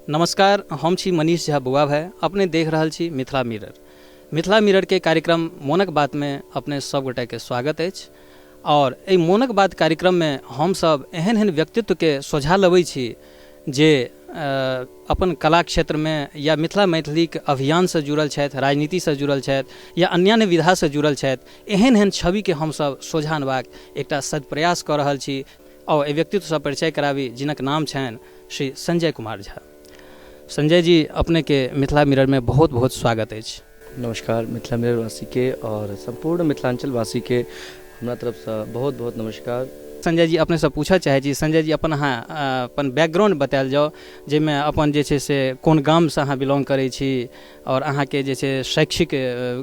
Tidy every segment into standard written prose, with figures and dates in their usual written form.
नमस्कार, हम छी मनीष झा बौआ भाई। अपने देख रहल छी मिथिला मिरर। मिथिला मिररके कार्यक्रम मोनक बातमे अपने सब गोटाके स्वागत अछि। और एहि मोनक बात कार्यक्रममे हमसब एहन एहन व्यक्तित्वके सोझा लबै छी जे अपन कला क्षेत्रमे या मिथिला मैथिलीके अभियानसँ जुड़ल छथि, राजनीतिसँ जुड़ल छथि या अन्यान्य विधासँ जुड़ल छथि। एहन एहन छविके हमसब सोझा अनबाक एकटा सदप्रयास कऽ रहल छी। और एहि व्यक्तित्वसँ परिचय कराबी जिनक नाम छनि श्री संजय कुमार झा। संजय जी, अपने के मिथिला मिरर में बहुत बहुत स्वागत अछि। नमस्कार, मिथिला मिरर वासी के और सम्पूर्ण मिथिलांचल वासी के हमरा तरफसँ बहुत बहुत नमस्कार। संजय जी, अपनेसँ पूछऽ चाहै छी, संजय जी, अपन अहाँ अपन बैकग्राउंड बतायल जाउ, जाहिमे अपन जे छै से कोन गामसँ अहाँ बिलोंग करै छी और अहाँके जे छै शैक्षिक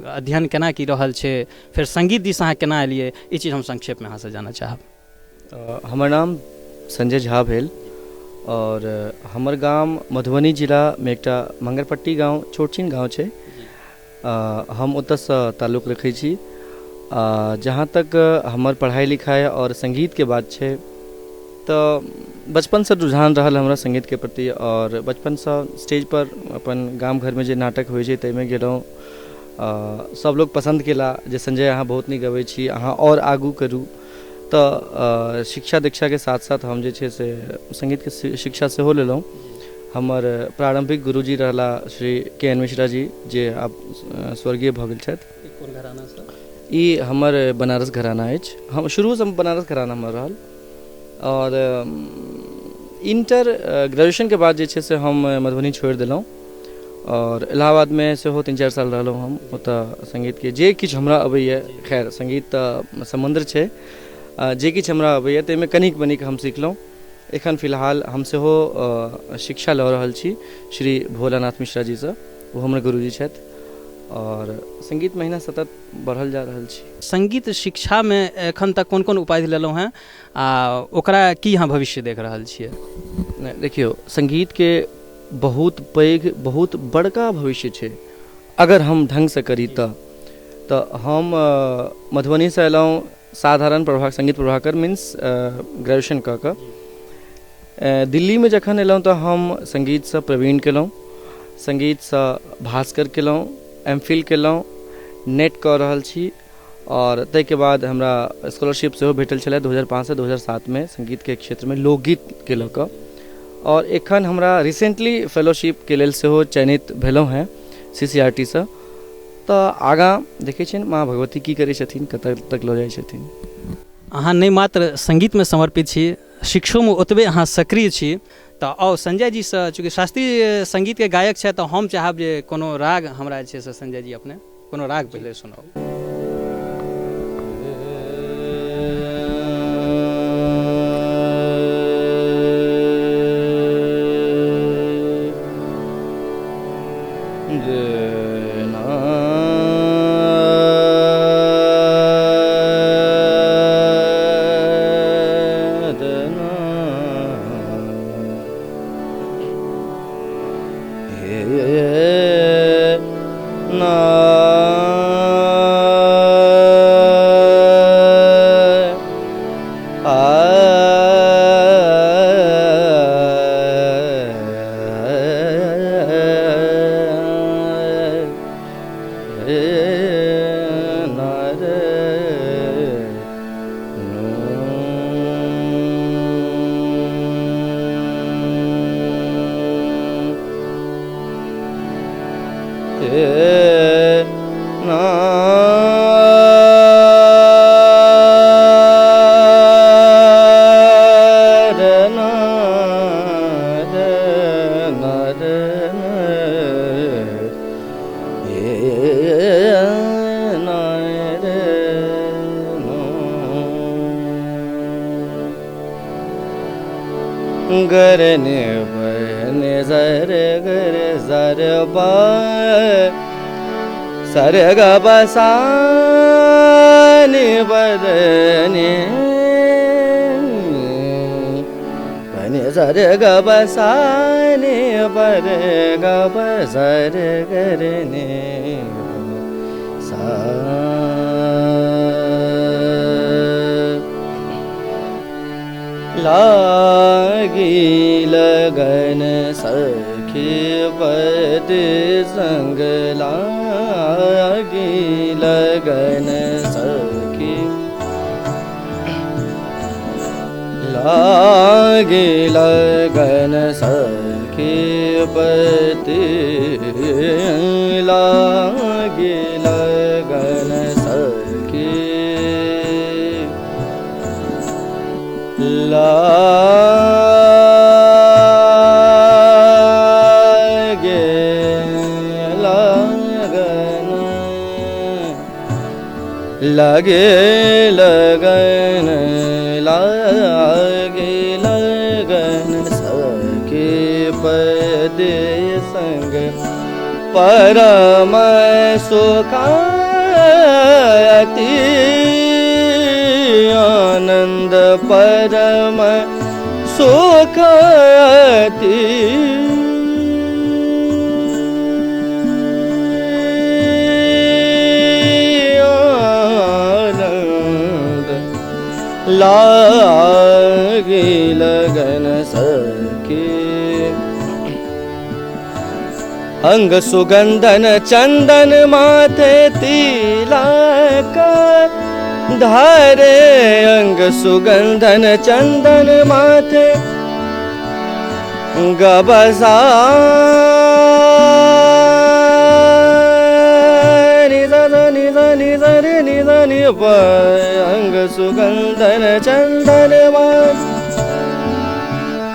अध्ययन केना की रहल छै, फेर संगीत दिस अहाँ केना एलियै, ई चीज हम संक्षेपमे अहाँसँ जानऽ चाहब। हमर नाम संजय झा भेल और हमर गाम मधुबनी जिलामे एकटा मंगरपट्टी गाँव, छोट छिन गाँव छै, हम ओतऽसँ ताल्लुक रखै छी। जहाँ तक हमर पढ़ाइ लिखाइ आओर सङ्गीतके बात छै तऽ बचपनसँ रुझान रहल हमरा सङ्गीतके प्रति और बचपनसँ स्टेजपर अपन गाम घरमे जे नाटक होइ छै ताहिमे गेलहुँ। सब लोग पसन्द केला जे संजय अहाँ बहुत नीक गबै छी, अहाँ आओर आगू करू। तऽ शिक्षा दीक्षाके साथ साथ हम जे छै से सङ्गीतके शिक्षा सेहो लेलहुँ। हमर प्रारम्भिक गुरुजी रहला श्री के एन मिश्रा जी, जे आब स्वर्गीय भऽ गेल छथि। कोन घरानासँ? ई हमर बनारस घराना अछि। हम शुरूसँ बनारस घरानामे रहल और इंटर ग्रेजुएशनके बाद जे छै से हम मधुबनी छोड़ि देलहुँ और इलाहाबादमे सेहो 3-4 साल रहलहुँ हम। ओतऽ सङ्गीतके जे किछु हमरा अबैए, खैर सङ्गीत तऽ समुद्र छै, जे किछु हमरा अबैए ताहिमे कनिक मनिक हम सिखलहुँ। एखन फिलहाल हम सेहो शिक्षा लऽ रहल छी श्री भोलानाथ मिश्रा जीसँ, ओ हमर गुरुजी छथि और सङ्गीत महिना सतत बढ़ल जा रहल छी। सङ्गीत शिक्षामे एखन तक कोन कोन उपाधि लेलहुँ हेँ आ ओकरा की अहाँ भविष्य देख रहल छियै? नहि, देखियौ, सङ्गीतके बहुत पैघ बहुत बड़का भविष्य छै अगर हम ढङ्गसँ करी तऽ। तऽ हम मधुबनीसँ अयलहुँ साधारण प्रभा सङ्गीत प्रभाकर मीन्स ग्रेजुएशन कऽ कऽ दिल्लीमे जखन अयलहुँ तऽ हम सङ्गीतसँ प्रवीण केलहुँ, सङ्गीतसँ भास्कर केलहुँ, एम फिल केलहुँ, नेट कऽ रहल छी और ताहिके बाद हमरा स्कॉलरशिप सेहो भेटल छलै 2005 सँ 2007मे सङ्गीतके क्षेत्रमे लोकगीतके लऽ कऽ और एखन हमरा रिसेंटली फेलोशिपके लेल सेहो चयनित भेलहुँ हेँ CCRT सँ। तऽ आगाँ देखै छियनि माँ भगवती की करै छथिन, कतऽ तक लऽ जाइ छथिन। अहाँ नहि मात्र सङ्गीतमे समर्पित छी, शिक्षोमे ओतबे अहाँ सक्रिय छी। तऽ आउ संजय जीसँ, चूँकि शास्त्रीय सङ्गीतके गायक छथि, तऽ हम चाहब जे कोनो राग हमरा जे छै से संजय जी अपने कोनो राग पहिले सुनाउ। गरने बने सर गर सर बा सर ग बसा ने बदने बने सर ग बसा ने बर ग बसर गरने सा लागी लगन सखी पद संग लागी लगन सखी लागी लगन सखी पति लागी लगन सखी लागे लगन लागे लगन लागे लगन सखी पद संग परम सुखाती आनंद परम सुखाती आनंद लागे लगन सखी अंग सुगंधन चंदन माथे तिलक धारे अंग सुगंधन चंदन माथे गबसा नि सा नि सा नि प अंग सुगंधन चंदन माथे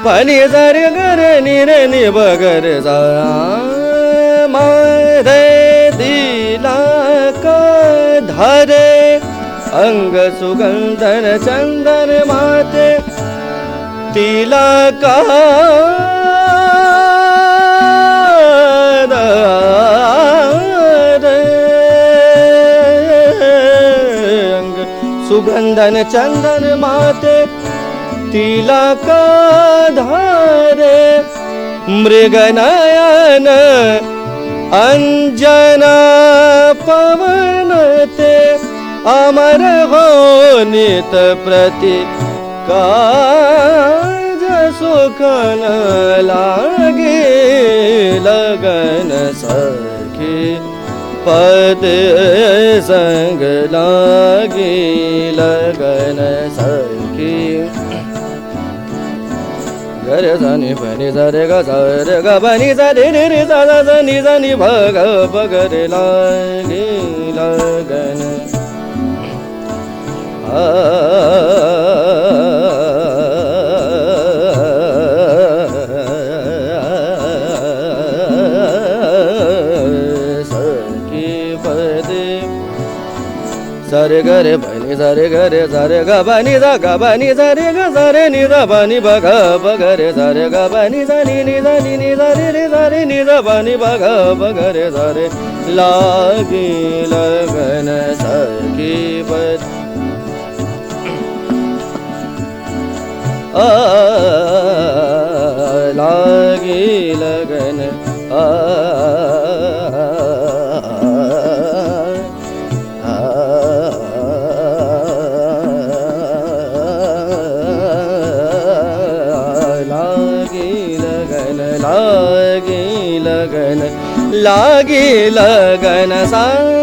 पनि सा रे ग रे नि रे नि ब ग रे सा माधे तिलक धरे अंग सुगंधन चंदन माथे तिलक धरे अंग सुगंधन चंदन माथे तिलक धरे मृगनयन अंजन पवन ते अमर हो नित प्रति काज सुखन लागे लगन सखी पद संग लागे लगन सखी ग रे सा नि प नि सा रे ग सा रे ग प नि सा रे रे रे सा सा सा नि सा नि भ ग प ग रे लागे लगन आ सखी पद सारे ग रे प नि सा रे ग रे सा रे ग प नि सा ग प नि सा रे ग सा रे नि सा प नि प ग प ग रे सा रे ग प नि सा नि नि सा नि नि सा रे रे सा रे नि सा प नि प ग प ग रे सा रे लागे लगन सखी पद आ लागे लगन आ लागे लगन लागे लगन लागे लगन सागे।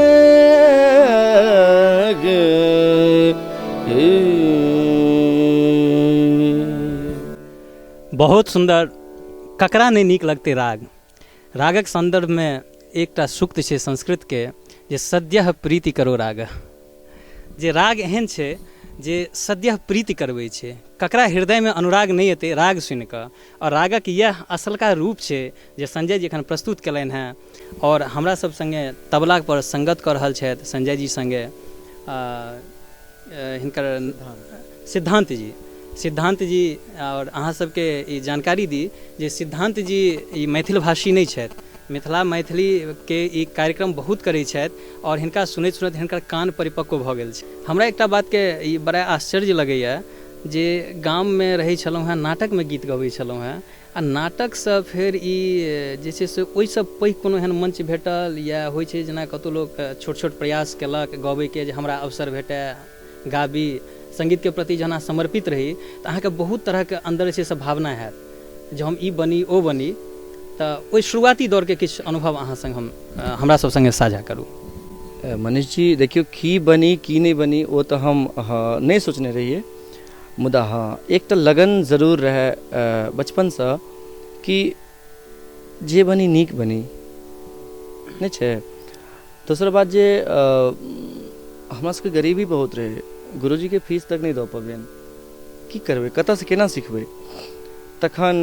बहुत सुंदर। ककरा नहि नीक लगतै राग? रागक सन्दर्भमे एकटा सूक्त छै संस्कृतके जे सद्यः प्रीति करो राग, जे राग एहन छै जे सद्यः प्रीति करबै छै, ककरा हृदयमे अनुराग नहि एतै राग सुनिकऽ। आओर रागक इएह असलका रूप छै जे संजय जी एखन प्रस्तुत कयलनि हेँ और हमरा सब सङ्गे तबला पर संगत कऽ रहल छथि संजय जी सङ्गे हिनकर सिद्धांत जी। सिद्धांत जी, और अहाँ सबके ई जानकारी दी जे सिद्धांत जी ई मैथिल भाषी नहि छथि, मिथिला मैथिलीके ई कार्यक्रम बहुत करै छथि और हिनका सुनैत सुनैत हिनकर कान परिपक्व भऽ गेल छै। हमरा एकटा बातके ई बड़ा आश्चर्य लगैए जे गाममे रहै छलहुँ हेँ, नाटकमे गीत गबै छलहुँ हेँ आ नाटकसँ फेर ई जे छै से ओहिसँ पैघ कोनो एहन मंच भेटल या होइ छै जेना कतहु लोक छोट छोट प्रयास केलक गबैके जे हमरा अवसर भेटय गाबी, सङ्गीतके प्रति जहन अहाँ समर्पित रही तऽ अहाँके बहुत तरहके अन्दर जे छै से भावना हैत जे हम ई बनी ओ बनी। तऽ ओहि शुरुआती दौरके किछु अनुभव अहाँ सङ्ग हम हमरा सब सङ्गे साझा करू। मनीष जी देखियौ, की बनी की नहि बनी ओ तऽ हम नहि सोचने रहियै, मुदा हँ एकटा लगन जरूर रहै बचपनसँ कि जे बनी नीक बनी, नहि छै। दोसर बात जे हमरा सबके गरीबी बहुत रहै, गुरुजीके फीस तक नहि दऽ पबियनि, की करबै, कतऽसँ केना सिखबै। तखन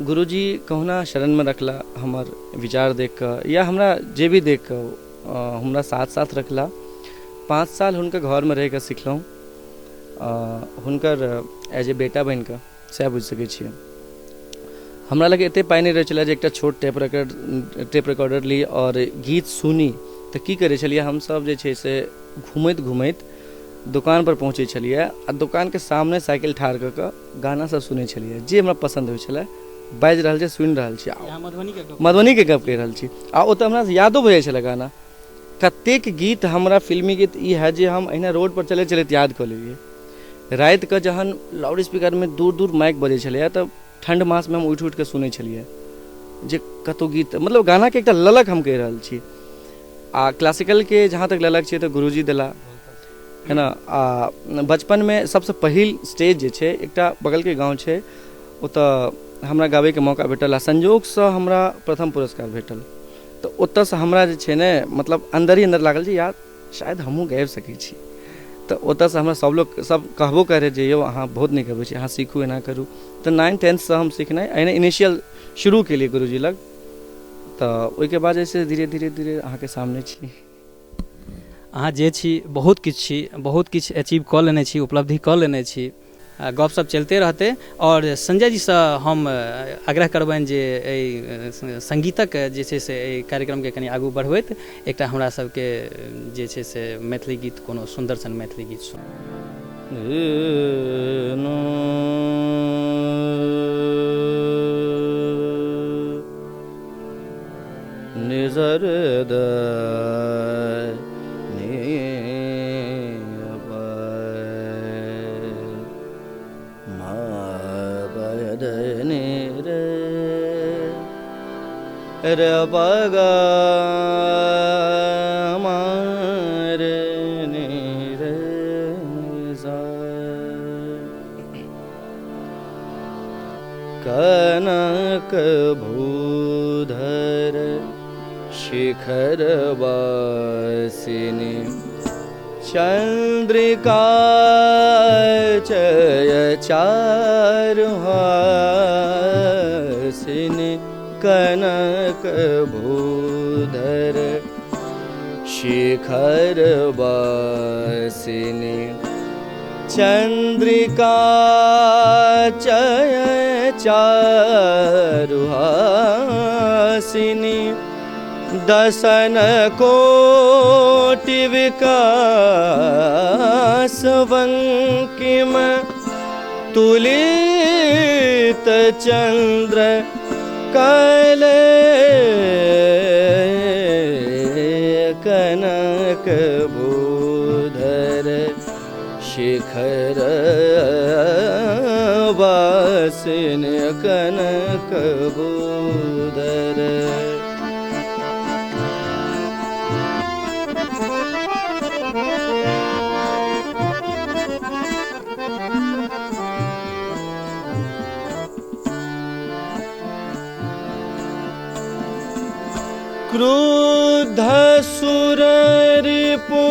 गुरुजी कहुना शरणमे रखला, हमर विचार देख कऽ या हमरा जे भी देख कऽ हमरा साथ साथ रखला। 5 साल हुनकर घरमे रहि कऽ सिखलहुँ, हुनकर एज ए बेटा बनि कऽ, सएह बुझि सकै छियै। हमरा लग एतेक पाइ नहि रहै छलै जे एकटा छोट टेप रिकॉर्डर ली आओर गीत सुनी। तऽ की करै छलियै हमसब जे छै से घुमैत घुमैत दोकानपर पहुँचै छलियै आ दोकानके सामने साइकिल ठाढ़ कऽ कऽ गाना सब सुनै छलियै जे हमरा पसन्द होइ छलै, बाजि रहल छै सुनि रहल छी, मधुबनीके गप कहि रहल छी। आ ओतऽ हमरा यादो भऽ जाइ छलै गाना, कतेक गीत हमरा फिल्मी गीत ई है जे हम अहिना रोडपर चलैत चलैत याद कऽ लेलियै। रातिके जहन लाउड स्पीकरमे दूर दूर माइक बजै छलैए तऽ ठण्ड मासमे हम उठि उठिकऽ सुनै छलियै जे कतहु गीत, मतलब गानाके एकटा ललक हम कहि रहल छी। आ क्लासिकलके जहाँ तक ललक छै तऽ गुरुजी देला, है ने। आ बचपनमे सबसँ पहिल स्टेज जे छै, एकटा बगलके गाँव छै, ओतऽ हमरा गाबैके मौका भेटल आ संजोगसँ हमरा प्रथम पुरस्कार भेटल। तऽ ओतऽसँ हमरा जे छै ने मतलब अन्दर ही अन्दर लागल जे यार शायद हमहूँ गाबि सकै छी। तऽ ओतऽसँ हमरा सब लोक सब कहबो करै जे यौ अहाँ बहुत नीक गबै छी, अहाँ सीखू, एना करू। तऽ 9 10th हम सिखनाइ एहिना इनिशियल शुरू केलियै गुरुजी लग। तऽ ओहिके बाद जे छै धीरे धीरे धीरे अहाँके सामने छी। अहाँ जे छी बहुत किछु छी, बहुत किछु अचीव कऽ लेने छी, उपलब्धि कऽ लेने छी। गपशप चलिते रहतै आओर संजय जीसँ हम आग्रह करबनि जे एहि सङ्गीतक जे छै से एहि कार्यक्रमके कनि आगू बढ़बैत एकटा हमरा सबके जे छै से मैथिली गीत, कोनो सुन्दर सन मैथिली गीत सुन। निजर रे बगा रे रे कनक भूधर शिखर वासिनी चंद्रिका चय चारु हासिनी कनक भूधर शिखर वासिनी चंद्रिका चय चारु हासिनी दसन कोटि विकास वंकिम तुलित चंद्र कले कनक भूधर शिखर वासिन कनक भूधर। क्रुद्ध सुर रिपु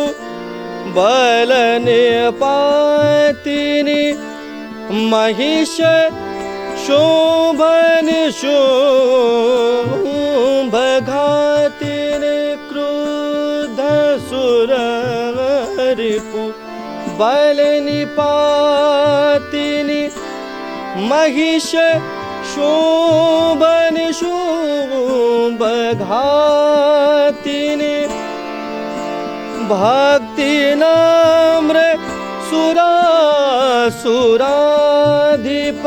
बलन पातिनी महिष शोभन शुंभ घातिनी क्रुद्ध सुर रिपु बलन पातिनी महिष शोभन शुंभ घातिनी भक्ति नम्र सुरा सुराधिप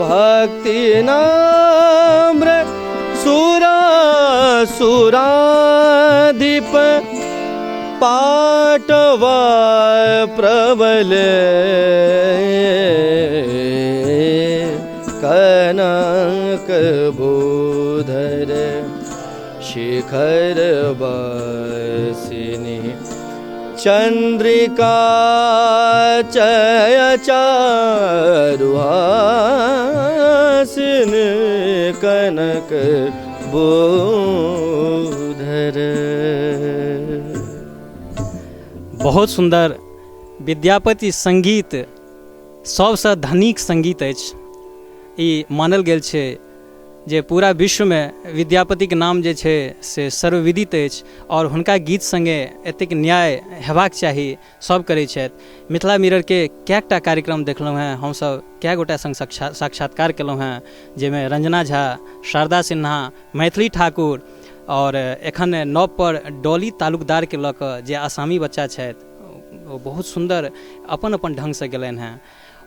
भक्ति नम्र सुरा सुराधिप पाटलिपुत्र नटवा प्रबल कनक बोधर शिखर बसिनी चंद्रिका चय चारुहासिन कनक बोधर। बहुत सुन्दर विद्यापति संगीत सबसँ धनिक संगीत अछि। ई मानल गेल छै जे पूरा विश्वमे विद्यापतिके नाम जे छै से सर्वविदित अछि और हुनका गीत सङ्गे एतेक न्याय हेबाक चाही, सब करै छथि। मिथिला मिररके कएकटा कार्यक्रम देखलहुँ हेँ हमसब, कए गोटा सङ्ग साक्षात्कार केलहुँ हेँ, जाहिमे रंजना झा, शारदा सिन्हा, मैथिली ठाकुर और एखन नव पर डॉली तालुकदारके लऽ कऽ जे आसामी बच्चा छथि ओ बहुत सुन्दर अपन अपन ढङ्गसँ गेलनि हेँ।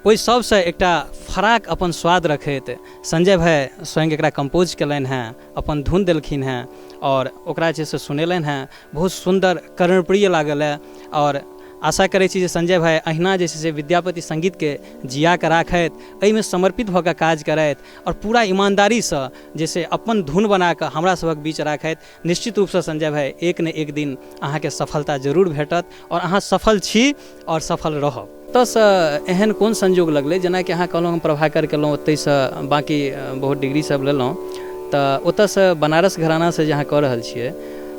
ओहि सबसँ एकटा फराक अपन स्वाद रखैत संजय भाई स्वयं एकरा कंपोज केलनि हेँ, अपन धुन देलखिन हेँ और ओकरा जे से सुनेलनि हेँ। बहुत सुन्दर कर्णप्रिय लागल है और आशा करै छी जे संजय भाई अहिना जे छै से विद्यापति संगीतके जिया कऽ राखथि, एहिमे समर्पित भऽ कऽ काज करथि और पूरा ईमानदारीसँ जे से अपन धुन बना कऽ हमरा सभक बीच राखथि। निश्चित रूपसँ संजय भाई एक ने एक दिन अहाँके सफलता जरूर भेटत और अहाँ सफल छी और सफल रहब। ओतऽसँ एहन कोन संयोग लगलै, जेनाकि अहाँ कहलहुँ हम प्रभाकर केलहुँ, ओतहिसँ बाँकी बहुत डिग्री सब लेलहुँ, तऽ ओतऽसँ बनारस घरानासँ जे अहाँ कऽ रहल छियै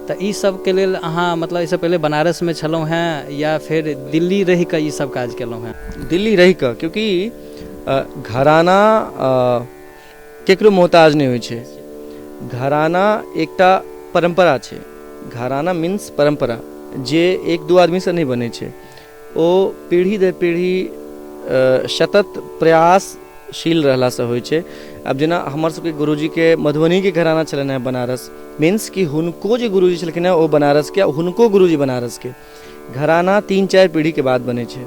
तऽ ई सबके लेल अहाँ मतलब एहिसँ पहिले बनारसमे छलहुँ हेँ या फेर दिल्ली रहिकऽ ई सब काज केलहुँ हेँ? दिल्ली रहिकऽ, क्योंकि घराना केकरो मोहताज नहि होइ छै। घराना एकटा परम्परा छै, घराना मीन्स परम्परा, जे एक दू आदमीसँ नहि बनै छै, ओ पीढ़ी दर पीढ़ी सतत प्रयासशील रहलासँ होइ छै। आब जेना हमर सबके गुरुजीके मधुबनीके घराना छलनि हेँ बनारस, मीन्स कि हुनको जे गुरुजी छलखिन हेँ ओ बनारसके, आ हुनको गुरुजी बनारसके। घराना 3-4 पीढ़ीके बाद बनै छै।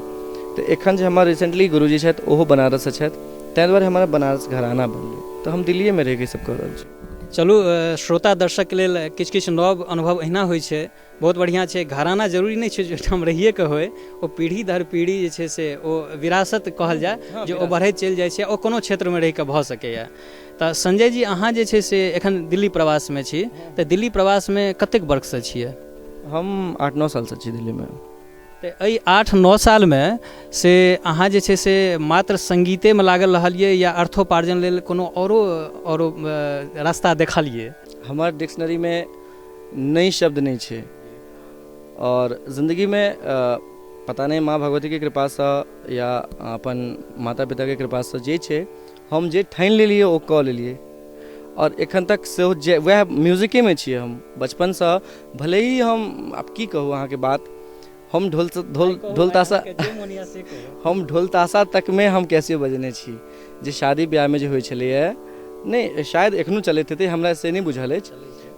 तऽ एखन जे हमर रिसेंटली गुरुजी छथि ओहो बनारससँ छथि, ताहि दुआरे हमर बनारस घराना बनलै। तऽ हम दिल्लीएमे रहिके ई सब कऽ रहल छी। चलू, श्रोता दर्शकके लेल किछु किछु नव अनुभव अहिना होइ छै, बहुत बढ़िआँ छै। घराना जरूरी नहि छै जे ओहिठाम रहिएके होइ, ओ पीढ़ी दर पीढ़ी जे छै से ओ विरासत कहल जाय जे ओ बढ़ैत चलि जाइ छै, ओ कोनो क्षेत्रमे रहिकऽ भऽ सकैए। तऽ संजय जी, अहाँ जे छै से एखन दिल्ली प्रवासमे छी, तऽ दिल्ली प्रवासमे कतेक वर्षसँ छियै? हम 8-9 सालसँ छी दिल्लीमे। तऽ एहि 8-9 सालमे से अहाँ जे छै से मात्र सङ्गीतेमे लागल रहलियै या अर्थोपार्जन लेल कोनो औरो औरो रास्ता देखलियै? हमर डिक्शनरीमे नहि शब्द नहि छै और जिन्दगीमे पता नहि माँ भगवतीके कृपासँ या अपन माता पिताके कृपासँ जे छै हम जे ठानि लेलियै ओ कऽ लेलियै और एखन तक सेहो जे वएह म्यूजिकेमे छियै। हम बचपनसँ भले ही हम आब की कहू अहाँके बात, हम ढोल ढोल ढोल ताशा हम ढोल ताशा तकमे हम कैसियो बजेने छी, जे शादी ब्याहमे जे होइ छलैए, नहि शायद एखनो चलैत हेतै, हमरा से नहि बुझल अछि,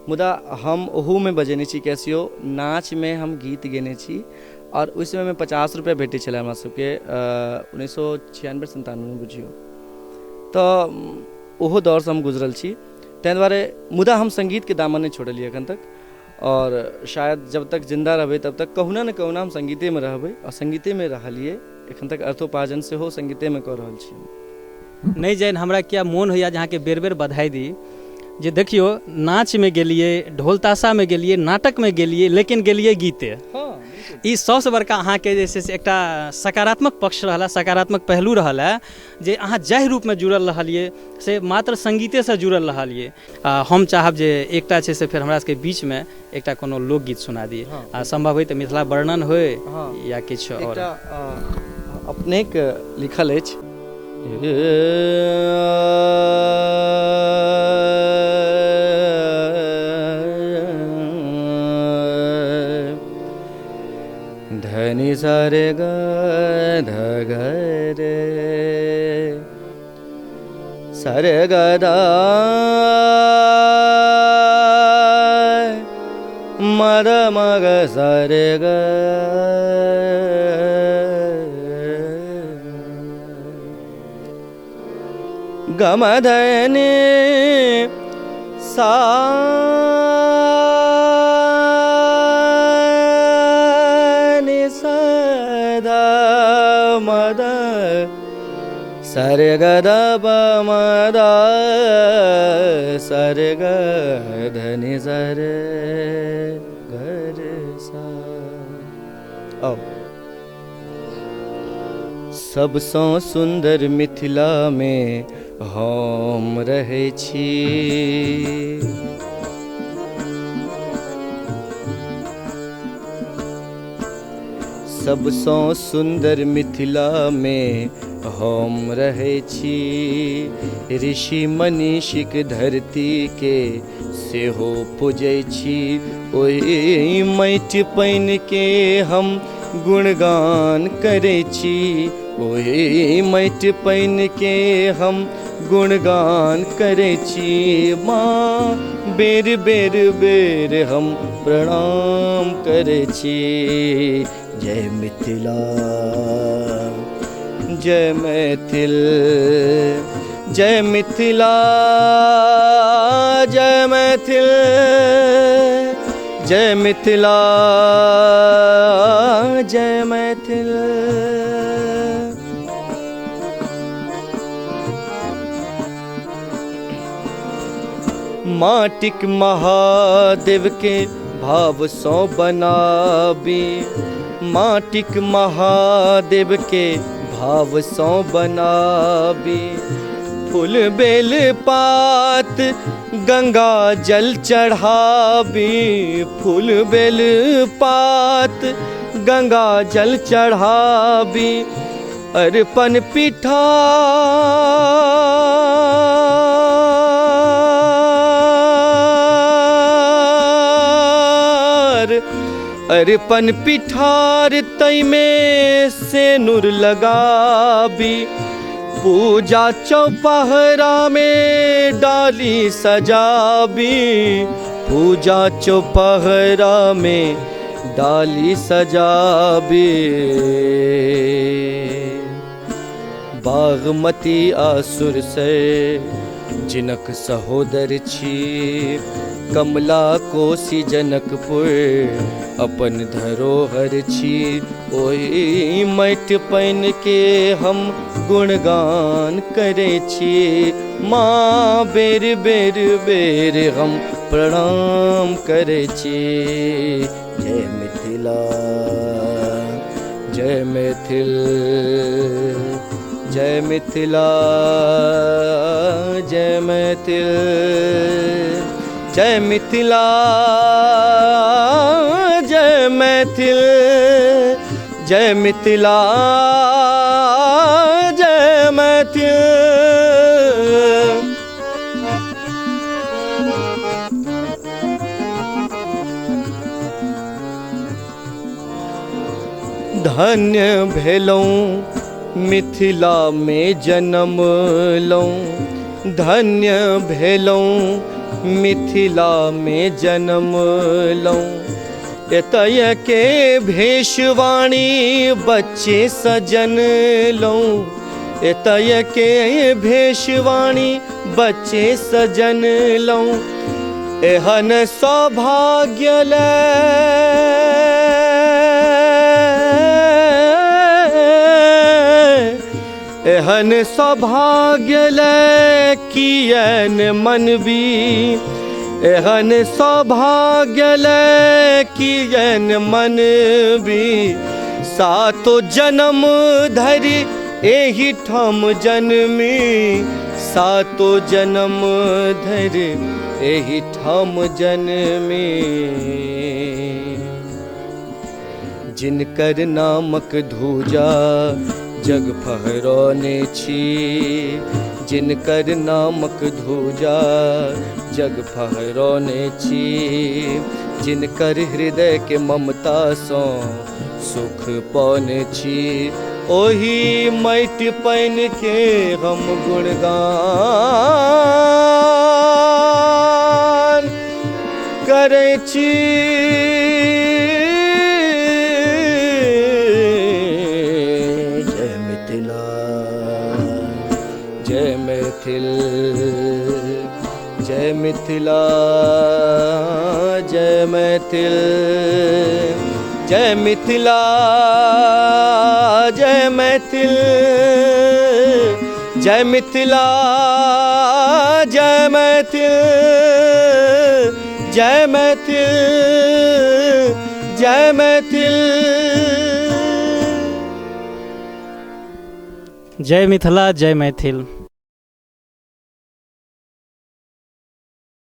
मुदा हम ओहूमे बजेने छी कैसियो। नाचमे हम गीत गेने छी और ओहि समयमे 50 रुपैआ भेटै छलै हमरा सबके, 1996-97 बुझियौ, तऽ ओहो दौरसँ हम गुजरल छी। ताहि दुआरे मुदा हम सङ्गीतके दामन नहि छोड़लियै एखन तक और शायद जब तक जिन्दा रहबै तब तक कहुना ने कहुना हम सङ्गीतेमे रहबै और सङ्गीतेमे रहलियै एखन तक, अर्थोपार्जन सेहो सङ्गीतेमे कऽ रहल छी। नहि जानि हमरा किया मोन होइए जे अहाँके बेर बेर बधाई दी जे देखियौ नाचमे गेलियै, ढोल ताशामे गेलियै, नाटकमे गेलियै, लेकिन गेलियै गीते। ई सबसँ बड़का अहाँके जे छै से एकटा सकारात्मक पक्ष रहल है, सकारात्मक पहलू रहल है जे अहाँ जाहि रूपमे जुड़ल रहलियै से मात्र सङ्गीतेसँ जुड़ल रहलियै। हम चाहब जे एकटा छै से फेर हमरा सबके बीचमे एकटा कोनो लोकगीत सुना दी, आ सम्भव होइ तऽ मिथिला वर्णन होइ या किछु आओर। अपनेक लिखल अछि। धनी सारे ग ध ग रे सरे ग द मद मग सरे ग गम धनी सा नि सरे ग द प म द सरे ग धनि सरे ग रे सा। आओ। सबसँ सुन्दर मिथिलामे हम रहै छी, सबसँ सुन्दर मिथिलामे हम रहै छी, ऋषि मनीषीक धरतीके सेहो पूजै छी, ओहि माटि पानिके हम गुणगान करै छी, ओहि माटि पानिके हम गुणगान करै छी, माँ बेर बेर बेर हम प्रणाम करै छी। जय मिथिला जय मैथिल, जय मिथिला जय मैथिल, जय मिथिला जय मैथिल। माटिक महादेव के भाव सँ बनाबी, माटिक महादेव के भाव सँ बनाबी, फूल बेल पात गंगा जल चढ़ाबी, फूल बेल पात गंगा जल चढ़ाबी, अर्पण पिठार अर्पण पिठार तैमे सेनुर लगाबी, पूजा चौपहरा में डाली सजाबी, पूजा चौपहरा में डाली सजाबी। बागमती आसुर से जिनक सहोदर छी, कमला कोसी जनकपुर अपन धरोहर छी, ओहि माटि पानि के हम गुणगान करै छी, माँ बेर बेर बेर हम प्रणाम करै छी। जय मिथिला जय मैथिल, जय मिथिला जय मैथिल, जय मिथिला जय मैथिल, जय मिथिला जय मैथिल। धन्य भेलहुँ मिथिला में जन्म लऊँ, धन्य भेलहुँ मिथिला में जन्म लऊँ, एतय के भेषवाणी बच्चे सजन लऊँ, एतय के भेषवाणी बच्चे सजन लऊँ, एहन सौभाग्य ले एहन सौभाग्य ले कियन मनबी, एहन सौभाग्य ले कियन मनबी, सातो जन्म धरि एहि ठाम जन्मी, सातो जन्म धरि एहि ठाम जन्मी। जिनकर नामक धूजा जग फहरौने छी, जिनकर नामक धूजा जग फहरौने छी, जिनकर हृदय के ममता सँ सुख पौने छी, ओहि माटि पानि के हम गुणगान करै छी। जय मिथिला जय मैथिल, जय मिथिला जय मैथिल, जय मिथिला जय मैथिल, जय मिथिला जय मैथिल जय मैथिल जय मैथिल। जय मिथिला जय मैथिल।